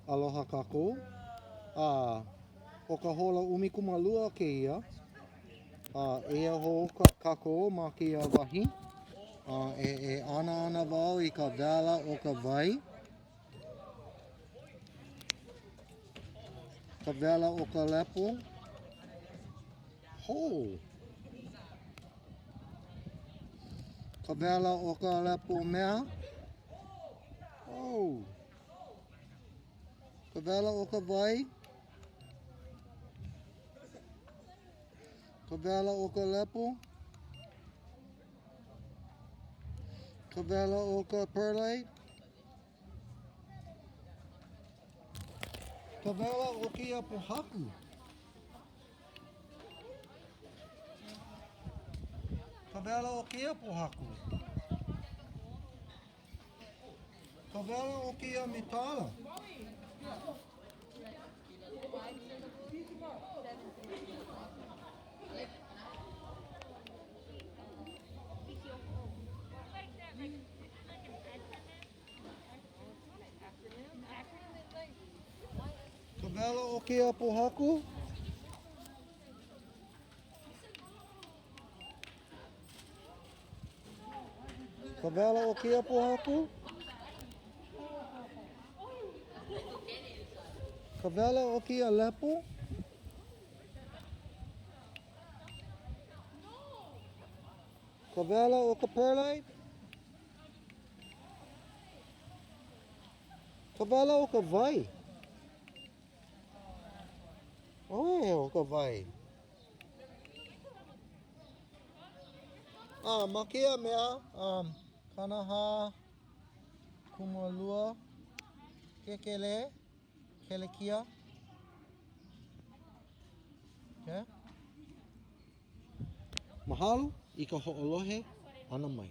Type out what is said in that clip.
Aloha kākou. A ʻo ka hola 12 kēia. A eia hou kākou ma kēia wahi. A e, e ana ana wau i ka wela o ka wai. Ka wela o ka lepo. Hou. Ka wela o ka lepo mea. Oh. Ka wela o ka wai. Ka wela o ka lepo. Ka wela o ka perlite. Ka wela o kēia pōhaku. Ka wela o kēia pōhaku. Ka wela o kēia metala. Ka wela o kēia pōhaku. Ka wela o kēia pōhaku. Ka wela o kēia lepo. Ka wela o ka perlite. Ka wela o ka wai. ʻOe, o ka wai. A ma kēia mea, um, 40 kūmālua kēkelē kelekia. Okay. Mahalo i ka hoʻolohe ʻana mai.